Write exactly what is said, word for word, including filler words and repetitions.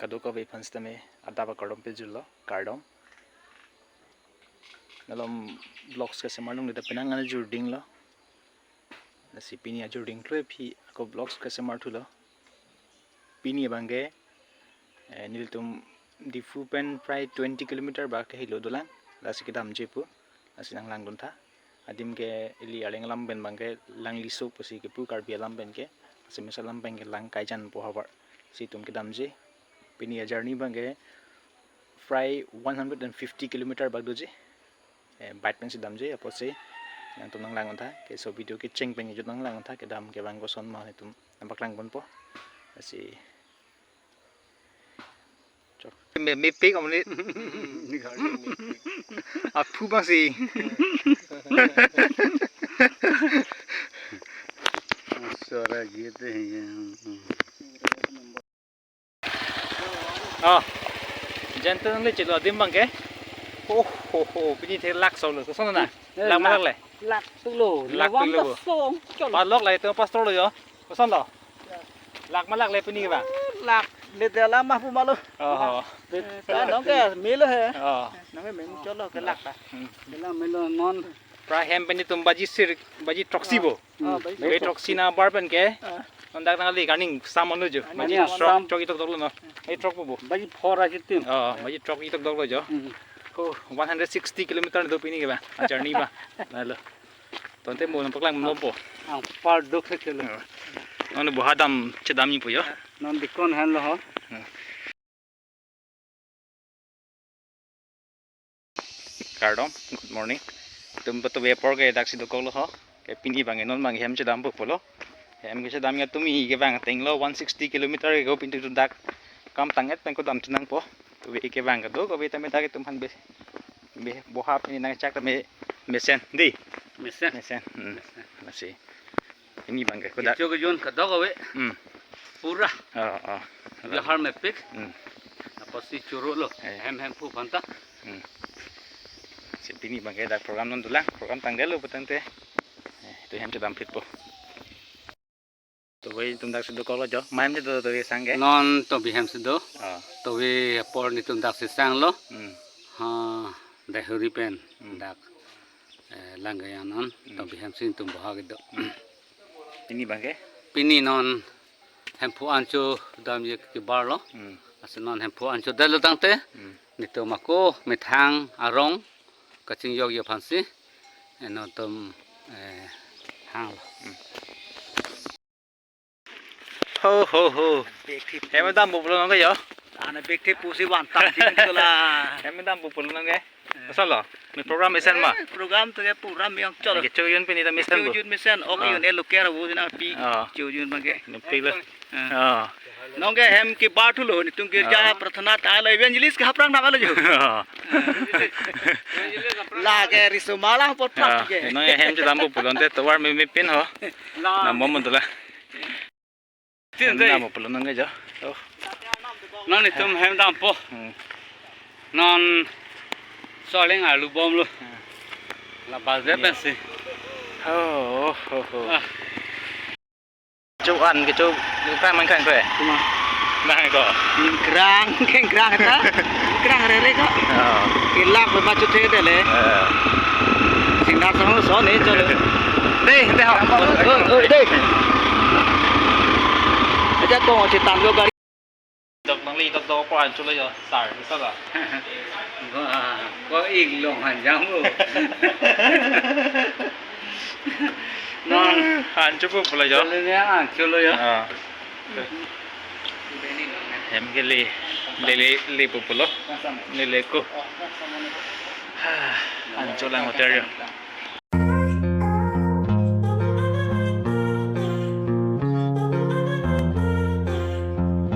Kadokave aphan sitame adap akardom pajirlo, kardom. Malom vlogs kesemar along neta penang an ajor dinglo. Lasi pini ajor dingklo aphi ako vlogs kesemar thulo. Pini abangke, eh, nelitum Diphu pen prai twenty kilometer bak kahelo dolang. Lasi kedamji pu. Lasi nanglangdun tha. Adim ke ili arleng alam pen abangke Langliso pusi kepu Karbi alam pen ke. Assamese alam pen ke Langkaijan pu havar. Lasi itum kedamji. Pini ajourney abangke prai one hundred and fifty kilometer bak doji. Eh, bike pensi damji, apotsi nangtum nanglangdun tha. Ke laso video kecheng pen kejut nanglangdun tha, kedam kevang koson ma nelitum nangpaklangponpo. Lasi chok. Me, mepik om ni. Aphu abangsi. Sora gitu ya. Oh. Jantung le chelo adim abangke. Oh, ho, ho, pini the lak solo. Koson na? Eh, lak ma lak, lak le? Lak tulo. Lak tulo. Song, cholo. Palok le to pastor lo jo. Koson lo? Lak ma lak le pini ba? Lak le de la ma pu ma lo. Oh. Eh, ta nong ke melo he. Oh. Nong ke melo cholo ke lak ta. Hmm. Ke lak melo non. Prai hem pen itum baji sir, baji throksi bo. Oh, baji. Baji throksi na bar pen ke. Ah. Non dak nangli karning sam anu jo. Baji throksi. Throksi tok tok lo no. Baji throksi bo. Baji phor aji tim. Oh, baji throksi tok tok lo jo. Hmm. Oh, one hundred sixty kilometer do pini ke ba. Ajourney ba. Lalo. Tangte mo nangpaklang mo po. Ang par dok se kelo. Oh. Non boha dam chedamji pu jo. Non dikon henlo ho. Hmm. Kardom, good morning. Itum patu apor ke daksi dokoklo ho. Ke pini abangke non abangke hem chedampo pulo. Hem ke chedam ya tumi ke abang tenglo one sixty kilometer ke ko pintu tu dak kam tang-et pen ko dam chenangpo. Tu ave ke abang kedo ko ave tame dak itum aphan be, be boha pini nangchak tame mesen di. Mesen. Mesen. Hmm. Mesen. Lasi. Pini abangke kodak. Kecho kejun kadokave. Hmm. Pura. Oh, oh. Bihar mepik. Hmm. Apotsi choro lo. Eh. Hem Hemphu aphanta. Hmm. Lasi pini abangke dak program non dolang, program tangdetlo pu tangte. Eh, itum hem chedam phitpo. To ave itum daksi dokoklo jo. Ma hem chedo to ave sangke? Non Tobi hem si do. Oh. To ave apor nelitum daksi sanglo. Hmm. Ha, Dehuri pen. Hmm. Dak. Eh, Langkaijan non, hmm, Tobi hem si nelitum boha kedo. Pini abangke? Pini non Hemphu an chodamji kebar lo. Hmm. Lasi non Hemphu an chodetlo tangte. Hmm. Nelitum ako methang arong kachingjokji aphansi. Eh, non itum, eh, hanglo. Hmm. Ho, ho, ho. Hem dampo pulo nong ke jo? Ana bek the pusi van tang sing tola. Hem dampo pulo nong ke? Asal lo? Mi program mesen ma? Eh, program to ke program yang cholo. Kecho kejun pini ta mesen bo. Kejun mesen, ok, ah, yun e loker bo sina pi. Ah. Kecho kejun abangke. Nipik lo. Ah. Ah. Nong ke hem kebar thulo, nelitum girja, ah, prarthana ta lo, evangelist ke haprang nama lo jo. Ah. La ke riso mala pot plas ke. Nong hem chedampo pulo tangte tovar me mepin ho. La. Nang bom tola. Tin hem dei. Dampo pulo nong ke jo. Oh. Non itum hem dampo. Hmm. Non soling alu bomlo. Hmm. La baje pensi. Oh, oh, oh. Ah. Cho an kecho krang man krang kre. Kuma. Nang ko. Krang, krang ta. Krang rere ko. Oh. Ilak be bacho the dele. Eh. Singdar sang so ne cholo. Dei, dei ho. Oi, oi, dei. Aja ko chetan lo gari. Dok nangli dok dok ko an cholo jo, sir, bisa ba? Wah, ko ik long hanjang lo. Non. An chupu pulo jo. Cholo ne an cholo jo. Ah. Hem ke le, le, le, lepo pulo. Ne le ko. An cholang hotel jo.